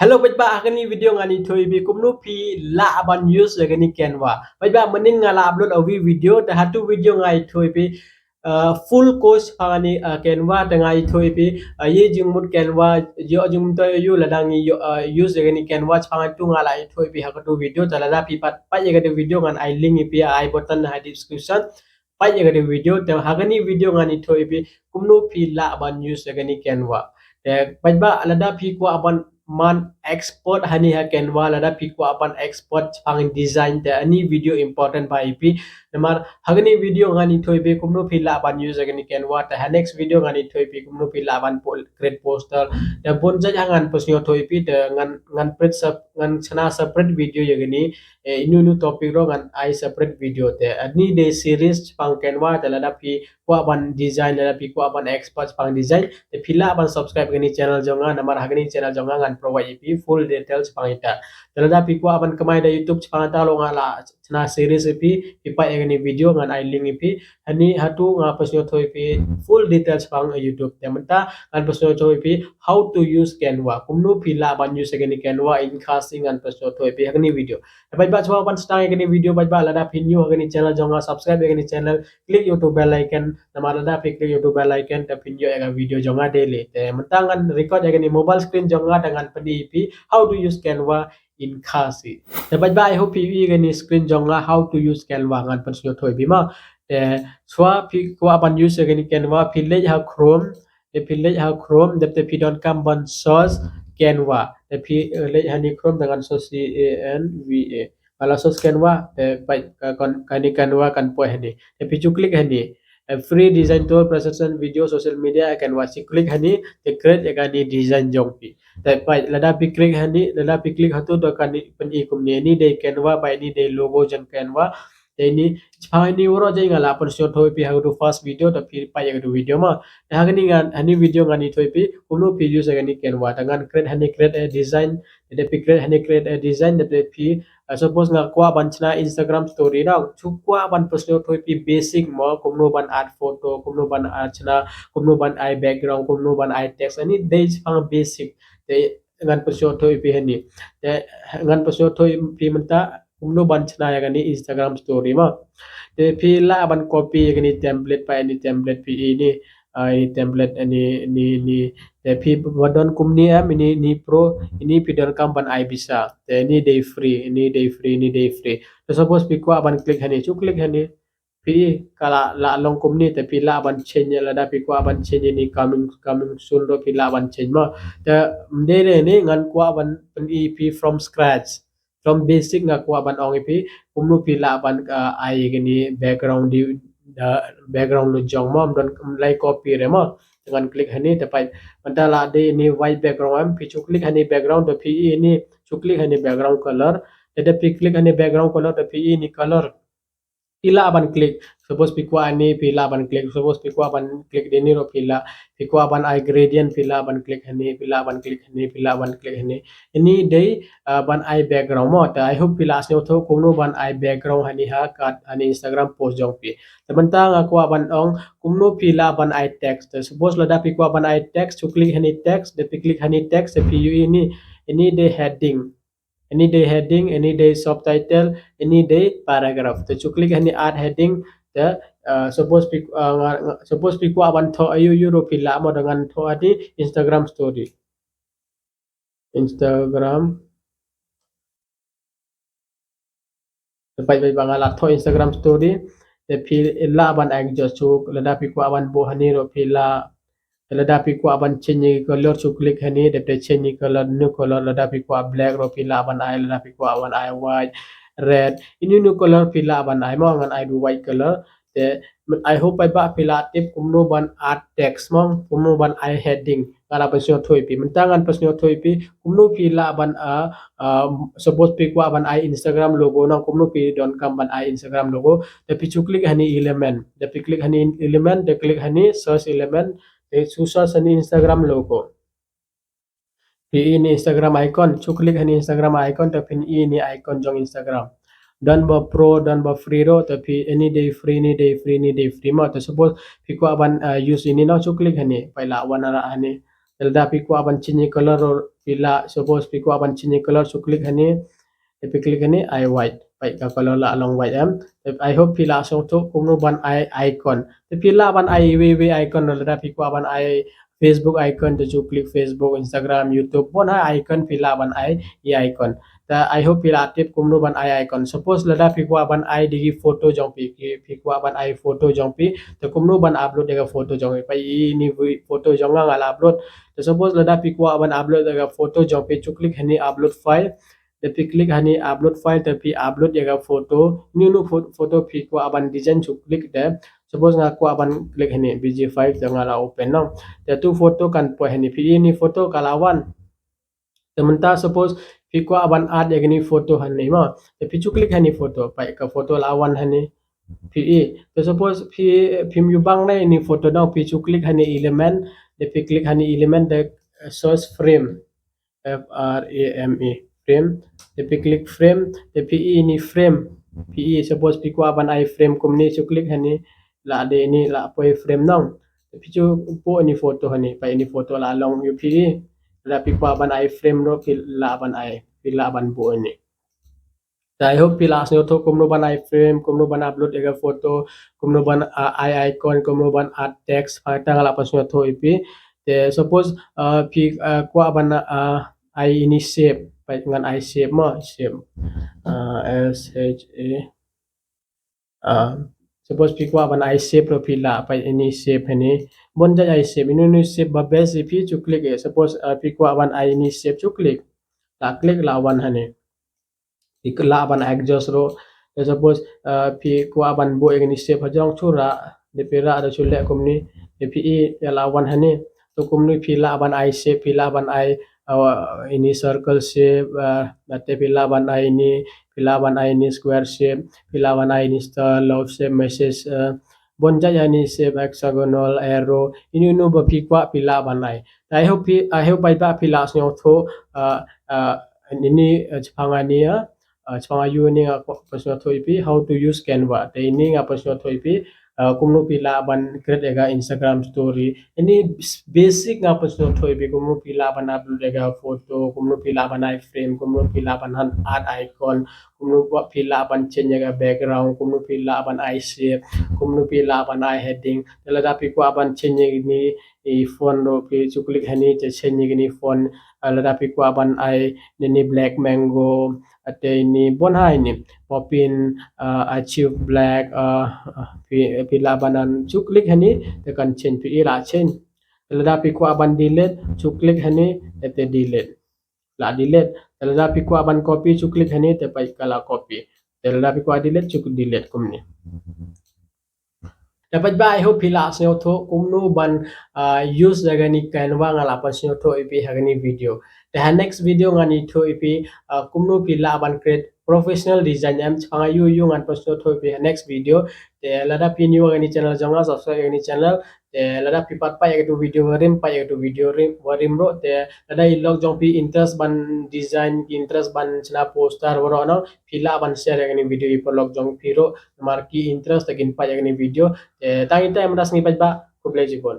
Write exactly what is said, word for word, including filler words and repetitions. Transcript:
Hello paidbah, ha kani video ngan ïathuh ïa phi kumno phi lah ban use ïa kani Canva. Paidbah, mynnin nga la upload a wi video, te ha tu video nga ïathuh ïa phi, uh, full course shaphang kani, uh, Canva, te nga ïathuh ïa phi, uh, ïa jingmut Canva, ïoh jingmut ïa u lada ngi ïoh, uh, use ïa kani Canva shaphang tu nga la ïathuh ïa phi ha katu video, te lada phi pat peit ïa katu video ngan ai link ïa phi, ai button ha description. Peit ïa kani video, te ha kani video ngan ïathuh ïa phi kumno phi lah ban use ïa kani Canva. Te paidbah, lada phi kwah ban man expert hani ha Canva, lada phi kwah ban expert shaphang design, te ani video important bha ïa phi. Namar ha kani video ngan ïathuh ïa phi kumno phi lah ban use ïa kani Canva, te ha next video ngan ïathuh ïa phi kumno phi lah ban po-, create poster. Te bun jait ha ngan pynsngewthuh ïa phi, te ngan, ngan pret sep-, ngan shna separate video ïa kani, eh, inu inu topic ruh ngan ai separate video. Te ani dei series shaphang Canva, te lada phi kwah ban design, lada phi kwah ban expert shaphang design, te phi lah ban subscribe kani channel jong nga, namar ha kani channel jong nga ngan provide ïa phi full details shaphang ita. Te lada phi kwah ban kamai da YouTube shaphang ita ruh nga la shna series ïa phi, phi peit ïa kani video ngan ai link ïa phi. Hani ha tu nga pynsngewthuh ïa phi full details shaphang YouTube. Te mynta ngan pynsngewthuh ïa phi how to use Canva. Kumno phi lah ban use ïa kani Canva in Khasi ngan pynsngewthuh ïa phi ha kani video. Te paidbah, shuwa ban sdang ïa kani video paidbah, lada phi new ha kani channel jong nga, subscribe ïa kani channel, click ïa utu bell icon, namar lada phi click ïa utu bell icon te phin ïoh ïa ka video jong nga daily. Te mynta ngan record ïa kani mobile screen jong nga te ngan pyni ïa phi how to use Canva in Khasi. Te paidbah, I hope phi ïohi ïa kani screen jong nga how to use Canva, ngan pynsngewthuh ïa phi mo. Te shuwa phi kwah ban use ïa kani Canva, phi leit ha Chrome, te phi leit ha Chrome, dep te phi donkam ban search Canva. Te phi, eh, leit hani Chrome te ngan search C A N V A. Ba la search Canva, te peit, eh, kan, kani Canva kan poi hani. Te phi shu click hani. Eh, free design tool, presentation, video, social media, Canva. Shu click hani, te create ïa kani design jong phi. Te peit, lada phi click hani, lada phi click ha tu te kan pyni kumne. Ini dei Canva, ba ini dei logo jong Canva. Te ini, shaphang ini ruh te nga la pynsngewthuh ïa phi ha katu first video, te phi peit ïa katu video mo. Te ha kani ngan, hani video ngan ïathuh ïa phi kumno phi use ïa kani Canva. Te ngan create hani create a design, te phi create hani create a design, te phi, uh, suppose nga kwah ban shna Instagram story, nang shu kwah ban pynsngewthuh ïa phi basic mo, kumno ban add photo, kumno ban add shna, kumno ban ai background, kumno ban ai text. Ani dei shaphang basic. Te ngan pynsngewthuh ïa phi hani. Te ngan pynsngewthuh ïa phi mynta kumno ban shna ïa kani Instagram story mo. Te phi lah ban copy ïa kani template, peit ini template phi ini, ah, ini template ini, ini, ini. Te phi ba don kumne em, ini, ini pro, ini phi donkam ban ai pisa. Te ini dei free, ini dei free, ini dei free. Te suppose phi kwah ban click hani, shu click hani. Phi ka la, la long kumne, te phi lah ban change, lada phi kwah ban change ini coming, coming soon ruh phi lah ban change mo. Te ym dei re ini ngan kwah ban pyni ïa phi from scratch. From basic nga kwah ban ong ïa phi kumno phi lah ban, uh, ai kani background di, uh, background lujong mo, ym don lai copy re mo. Te ngan click hani, te peit mynta la dei ini white background em, phi shu click hani background, te phi ini shu click hani background color. Te, te phi click hani background color, te phi ini color. Phi lah ban click. Suppose phi kwah ani, phi lah ban click. Suppose phi kwah ban click dei ini ruh phi lah. Phi kwah ban ai gradient, phi lah ban click hani, phi lah ban click hani, phi lah ban click hani. Ini dei, uh, ban ai background mo. Te I hope phi la sngewthuh kumno ban ai background hani ha ka, hani Instagram post jong phi. Te mynta nga kwah ban ong kumno phi lah ban ai text. Te suppose lada phi kwah ban ai text, shu click hani text, te phi click hani text, te phi ïohi ini, ini dei heading. Ini dei heading, ini dei subtitle, ini dei paragraph. Te shu click hani add heading, te, uh, suppose phi, uh, nga, nga, suppose phi kwah ban thoh aïu aïu ruh phi lah mo, da ngan thoh ani Instagram story. Instagram. Te peit, peit ba nga la thoh Instagram story. Te phi lah ban adjust, shu, lada phi kwah ban buh hani ruh phi lah. Te lada phi kwah ban change color, shu click hani, te phi change color, new color, lada phi kwah black ruh phi lah ban ai, lada phi kwah ban ai white, red, inu inu color phi lah ban ai mo, ngan ai du white color. Te I hope paidbah phi la tip kumno ban add text mo, kumno ban ai heading. Nga la pynsngewthuh ïa phi, mynta ngan pynsngewthuh ïa phi kumno phi lah ban, uh, uh, suppose phi kwah ban ai Instagram logo, nang kumno phi donkam ban ai Instagram logo. Te phi shu click hani element, te phi click hani element, te click hani search element, te shu search hani Instagram logo. Phi ïohi ini Instagram icon, shu click hani Instagram icon, te phin ïohi ini icon jong Instagram. Don ba pro, don ba free ruh, te phi ini dei free, ini dei free, ini dei free mo. Te suppose phi kwah ban, uh, use ini, nang shu click hani, phi lah wan arah hani. Te lada phi kwah ban change color ruh, Phi lah, suppose phi kwah ban change color, shu click hani. Te phi click hani ai white. Peit ka color la long white em. Te I hope phi la sngewthuh kumno ban ai icon. Te phi lah ban ai iwei iwei icon, lada phi kwah ban ai Facebook icon, te shu click Facebook, Instagram, YouTube, bun ha icon phi lah ban ai i icon. Te I hope phi la tip kumno ban ai icon. Suppose lada phi kwah ban ai da ki photo jong phi, phi kwah ban ai photo jong phi, te kumno ban upload ïa ka photo jong phi. Peit ini photo jong nga, nga la upload. Te suppose lada phi kwah ban upload ïa ka photo jong phi, shu click hani upload file. Te phi click hani upload file, te phi upload ïa ka photo, uni uni pho-, photo phi kwah ban design, shu click te. Suppose nga kwah ban click hani B G five, te nga la open noh. Te tu photo kan poi hani, phi ini photo ka la wan. Te mynta suppose phi kwah ban add ïa kani photo hani mo. Te phi shu click hani photo, peit ka photo la wan hani. Phi i. Te suppose phi, phim ju bang na ini photo noh, phi shu click hani element, te phi click hani element, te, eh, source frame. F R A M E, frame. Te phi click frame, te phi i ini frame. Phi i, suppose phi kwah ban ai frame kumne, shu click hani, la dei ini, la poi frame noh. Te phi shu buh ini photo hani, peit ini photo la long ïa phi i. Lada phi kwah ban ai frame noh, phi lah ban ai, phi lah ban buh ini. Te I hope phi la sngewthuh kumno ban ai frame, kumno ban upload ïa ka photo, kumno ban, ah, ai icon, kumno ban add text, phi, tang la pynsngewthuh ïa phi. Te suppose, ah, phi, ah, kwah ban, ah, ai ini shape, peit ngan ai shape mo, shape. Ah, S H A. Ah, suppose phi kwah ban ai shape ruh phi lah, peit ini shape hani. Bun jait ai shape, uni uni shape ba best ïa phi shu click ïa. Suppose, ah, phi kwah ban ai ini shape, shu click. La click la wan hani. Phi lah ban exhaust ruh. Te suppose, ah, phi kwah ban buh ïa kani shape ha jrong, shu rah. Te phi rah, te shu leh kumne. Te phi i, ïa la wan hani. Te kumne phi lah ban ai shape, phi lah ban ai, ah, ini circle shape, ah, te phi lah ban ai ini, phi lah ban ai ini square shape, phi lah ban ai ini star, love shape, message, ah, bun jait ïa ini shape, hexagonal, arrow, uni uni ba phi kwah phi lah ban ai. Te I hope phi, I hope paidbah phi la sngewthuh, ah, ah, ini, ah, shaphang ani, ah, ah, shaphang aïu ani nga pynsngewthuh ïa phi how to use Canva. Te ini nga pynsngewthuh ïa phi, ah, kumno phi lah ban create ïa ka Instagram story. Ini basic nga pynsngewthuh ïa phi kumno phi lah ban upload ïa ka photo, kumno phi lah ban ai frame, kumno phi lah ban add icon, kumno phi lah ban change ïa ka background, kumno phi lah ban ai shape, kumno phi lah ban ai heading. Te lada phi kwah ban change ïa kini i font ruh phi shu click hani te change ïa kini font. Ah, lada phi kwah ban ai ini Black Mango, ah, te ini bun ha ini Poppin, ah, Achieve Black, ah, ah, phi, phi lah ban ai shu click hani te kan change, phi i la change. Te lada phi kwah ban delete shu click hani te delete. La delete. Te lada phi kwah ban copy shu click hani te peit ka la copy. Te lada phi kwah delete shu delete kumne. Te paidbah, I hope phi la sngewthuh kumno ban, ah, use ïa kani Canva, nga la pynsngewthuh ïa phi ha kani video. Te ha next video ngan ïathuh ïa phi, ah, kumno phi lah ban create professional design em, shaphang aïu aïu ngan pynsngewthuh ïa phi ha next video. Te lada phi new ha kani channel jong nga, subscribe ïa kani channel. Te lada phi pat peit ïa katu video warim, peit ïa katu video rim, warim ruh. Te lada i lok jong phi interest ban design, interest ban shna poster waroh noh, phi lah ban share ïa kani video ïa i paralok jong phi ruh. Namar ki interest te kin peit ïa kani video. Te tang ita em, da sngi paidbah, khublei shibun.